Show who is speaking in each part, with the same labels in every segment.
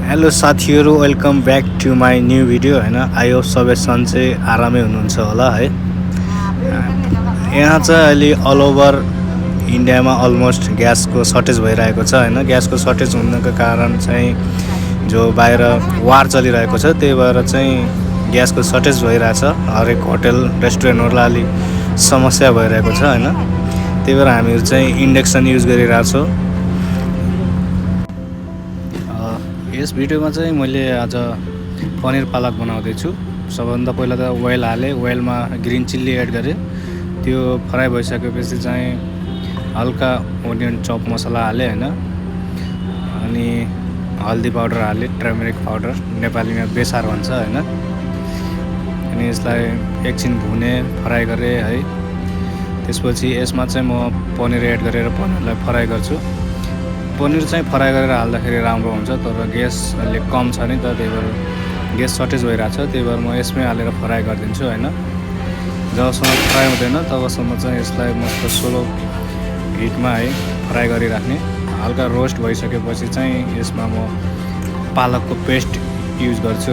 Speaker 1: Hello साथीहरू, welcome back to my new video होइन। I hope सबै सन्चै आरामै हुनुहुन्छ होला है। यहाँ चाहिँ अहिले अल ओभर इन्डियामा अलमोस्ट ग्यासको सर्टेज भइरहेको छ होइन। ग्यासको सर्टेज हुनुको कारण चाहिँ जो बाहिर वार चलिरहेको छ त्यही भएर चाहिँ ग्यासको सर्टेज भइरहेछ। हरेक होटल रेस्टुरेन्टहरूलाई अलिक समस्या भइरहेको छ होइन। त्यही भएर हामीहरू चाहिँ इन्डक्सन युज गरिरहेछौँ। यस भिडियोमा चाहिँ मैले आज पनिर पालक बनाउँदैछु। सबभन्दा पहिला त ओइल हालेँ, ओइलमा ग्रिन चिल्ली एड गरेँ। त्यो फ्राई भइसकेपछि चाहिँ हल्का ओनियन चप मसला हालेँ होइन, अनि हल्दी पाउडर हालेँ, टर्मरिक पाउडर, नेपालीमा बेसार भन्छ होइन। अनि यसलाई एकछिन भुने फ्राई गरेँ है। त्यसपछि यसमा चाहिँ म पनिर एड गरेर पनिरलाई फ्राई गर्छु। पनिर चाहिँ फ्राई गरेर हाल्दाखेरि राम्रो हुन्छ, तर ग्यास अलि कम छ नि त, त्यही भएर ग्यास सर्टेज भइरहेछ। त्यही भएर म यसमै हालेर फ्राई गरिदिन्छु होइन। जबसम्म फ्राई हुँदैन तबसम्म चाहिँ यसलाई मस्त स्लो हिटमा है फ्राई गरिराख्ने। हल्का रोस्ट भइसकेपछि चाहिँ यसमा म पालकको पेस्ट युज गर्छु।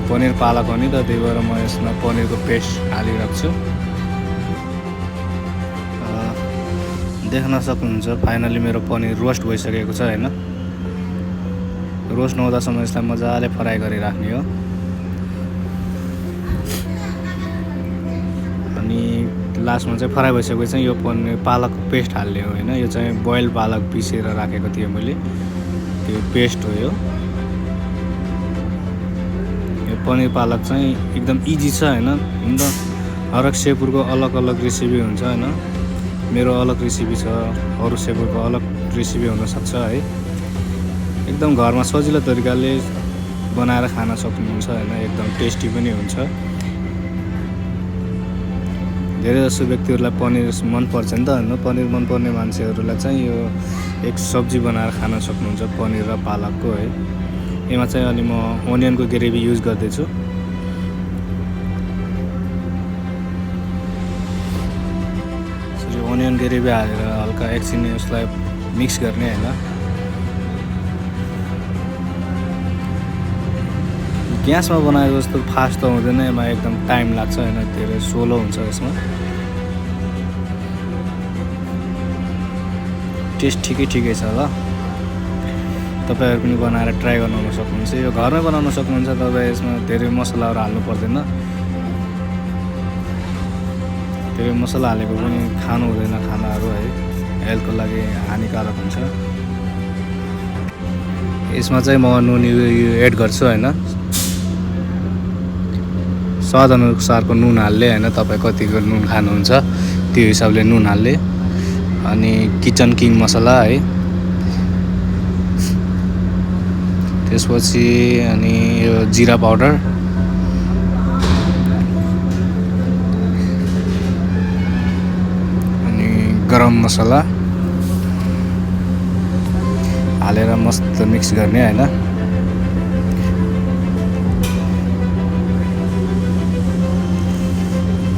Speaker 1: पनिर पालक हो नि त, त्यही भएर म यसमा पनिरको पेस्ट हालिराख्छु। देख्न सक्नुहुन्छ फाइनली मेरो पनिर रोस्ट भइसकेको छ होइन। रोस्ट नहुँदासम्म यसलाई मजाले फ्राई गरिराख्ने हो। अनि लास्टमा चाहिँ फ्राई भइसकेपछि चाहिँ यो पनिर पालकको पेस्ट हाल्ने हो होइन। यो चाहिँ बोइल पालक पिसेर राखेको थिएँ मैले, त्यो पेस्ट हो यो। पनिर पालक चाहिँ एकदम इजी छ होइन। हुन त हरेक सेपुरको अलग अलग रेसिपी हुन्छ होइन। मेरो अलग रेसिपी छ, अरू सेपुरको अलग रेसिपी हुनसक्छ है। एकदम घरमा सजिलो तरिकाले बनाएर खान सक्नुहुन्छ होइन। एकदम टेस्टी पनि हुन्छ। धेरै जसो व्यक्तिहरूलाई पनिर मनपर्छ नि त होइन। पनिर मनपर्ने मान्छेहरूलाई चाहिँ यो एक सब्जी बनाएर खान सक्नुहुन्छ, पनिर र पालकको है। यसमा चाहिँ अलि म ओनियनको ग्रेभी युज गर्दैछु। ओनियन ग्रेभी हालेर हल्का एकछिन यसलाई मिक्स गर्ने होइन। ग्यासमा बनाएको जस्तो फास्ट त हुँदैन, यसमा एकदम टाइम लाग्छ होइन। धेरै स्लो हुन्छ यसमा। टेस्ट ठिकै छ ल। तपाईँहरू पनि बनाएर ट्राई गर्नु सक्नुहुन्छ। यो घरमै बनाउन सक्नुहुन्छ तपाईँ। यसमा धेरै मसलाहरू हाल्नु पर्दैन। धेरै मसला हालेको पनि खानु हुँदैन खानाहरू है, हेल्थको लागि हानिकारक हुन्छ। यसमा चाहिँ म नुन एड गर्छु होइन। स्वाद अनुसारको नुन हाल्ने होइन। तपाईँ कतिको नुन खानुहुन्छ त्यो हिसाबले नुन हाल्ने। अनि किचन किङ मसला है। त्यसपछि अनि यो जिरा पाउडर, गरम मसला हालेर मस्त मिक्स गर्ने होइन।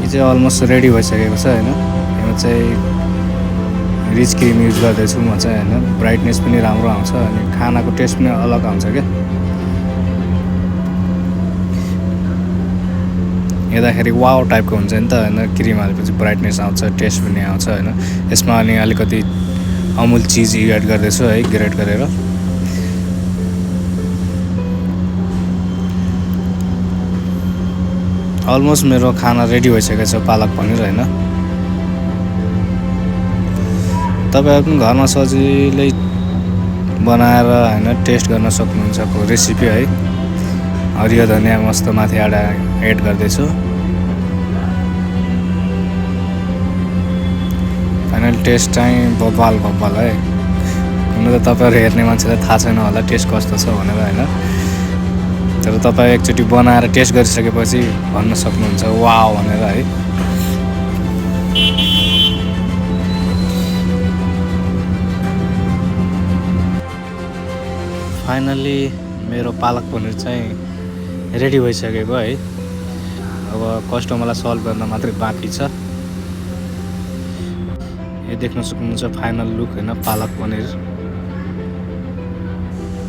Speaker 1: यो चाहिँ अलमोस्ट रेडी भइसकेको छ होइन। यसमा चाहिँ रिच क्रिम युज गर्दैछु म चाहिँ होइन। ब्राइटनेस पनि राम्रो आउँछ अनि खानाको टेस्ट पनि अलग आउँछ क्या। हेर्दाखेरि वाउ टाइपको हुन्छ नि त होइन। क्रिम हालेपछि ब्राइटनेस आउँछ, टेस्ट पनि आउँछ होइन। यसमा अनि अलिकति अमुल चिज एड गर्दैछु है, ग्रेट गरेर। अलमोस्ट मेरो खाना रेडी भइसकेको छ, पालक पनिर होइन। तपाईँहरू पनि घरमा सजिलै बनाएर होइन टेस्ट गर्न सक्नुहुन्छ रेसिपी है। हरियो धनिया मस्त माथि एड गर्दैछु। फाइनल टेस्ट चाहिँ बब्बाल है। हुन त तपाईँहरू हेर्ने मान्छेलाई थाहा छैन होला टेस्ट कस्तो छ भनेर होइन। तर तपाईँ एकचोटि बनाएर टेस्ट गरिसकेपछि भन्न सक्नुहुन्छ वाउ भनेर है। फाइनली मेरो पालक पनिर चाहिँ रेडी भइसकेको है। अब कस्टमरलाई सर्भ गर्न मात्रै बाँकी छ। यो देख्न सक्नुहुन्छ फाइनल लुक होइन पालक पनिर।